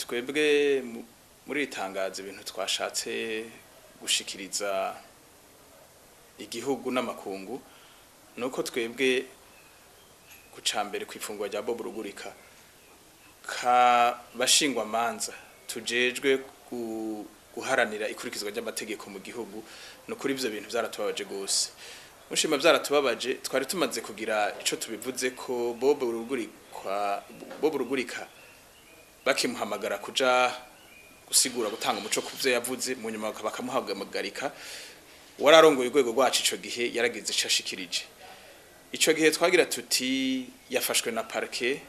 Twebwe muri iri tangazo ibintu twashatse gushikiriza igihugu n'amakungu nuko twebwe kucambere kwifungwa rya Bob Rugurika ka bashingwamanza tujejwe guharanira ikurikizwa ry'amategeko mu gihugu, no kuri ivyo bintu vyaratubabaje gose. Mushima vyaratubabaje, twari tumaze kugira ico tubivuze ko Bob Rugurika bakimuhamagara kuja gusigura, gutanga umuco kuvyo yavuze, mu nyuma bakamuhamagarika. Wararongoye urwego rwacu ico gihe yaragize ico ashikirije. Ico gihe twagira tuti yafashwe na parquet,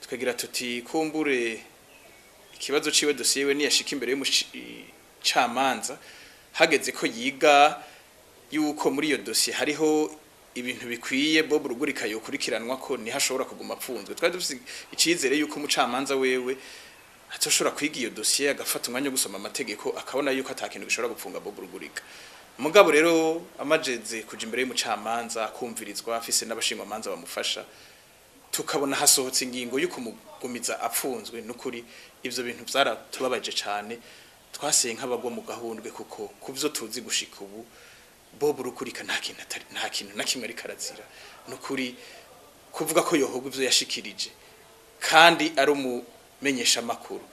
tukagira tuti kumbure ikibazo ciwe, dosiye we niyashika imbere y'umucamanza, hageze ko yiga yuko muri iyo dosiye hariho ibintu bikwiye Bob Rugurika yokurikiranwa ko niho ashobora kuguma apfunzwe. Twari dufise icizere yuko umucamanza wewe atoshobora kwiga iyo dosiye, agafata umwanya wo gusoma amategeko, akabona yuko ata kintu gishobora gupfunga Bob Rugurika. Mugabo rero amajeze kuja imbere y'umucamanza, akumvirizwa, afise n'abashingwamanza bamufasha, tukabona hasohotse ingingo yo kumugumiza apfunzwe, nukuri ivyo bintu vyaratubabaje cane. Twaseye nk'abagwa mu gahundwe, kuko kuvyo tuzi gushika ubu Bob Rugurika nta kintu atari, nta kintu na kimwe ariko arazira. Nukuri kuvuga ko yohogwa ivyo yashikirije kandi ari umumenyesha makuru,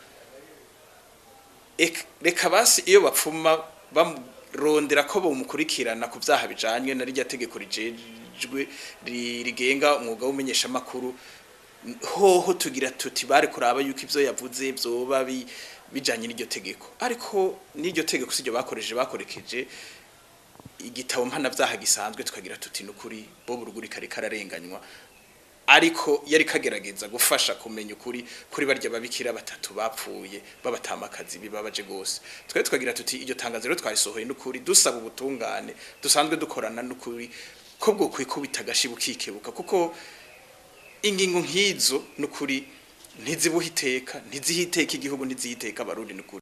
reka basi iyo bapfuma bamurondera ko bomukurikirana ku vyaha bijanye na rirya tegeko rijejwe rigenga umwuga w'umenyesha makuru, hoho tugira tuti bari kuraba yuko ivyo yavuze vyoba bijanye n'iryo tegeko. Ariko n'iryo tegeko siryo bakoresheje, bakorekeje igitabo mpanavyaha gisanzwe. Tukagira tuti nukuri Bob Rugurika ariko ararenganywa, ariko yari kagerageza gufasha kumenya ukuri kuri barya babikira batatu bapfuye babatamakazi. Bibabaje gose. Twe tukagira tuti iryo tangazo rero twarisohoye n'ukuri dusaba ubutungane dusanzwe dukorana n'ukuri ko bwo kwikubita agashi bukikebuka, kuko ingingo nk'izo n'ukuri ntizibuha iteka, ntizihiteka igihugu, ntizihiteka Abarundi n'ukuri.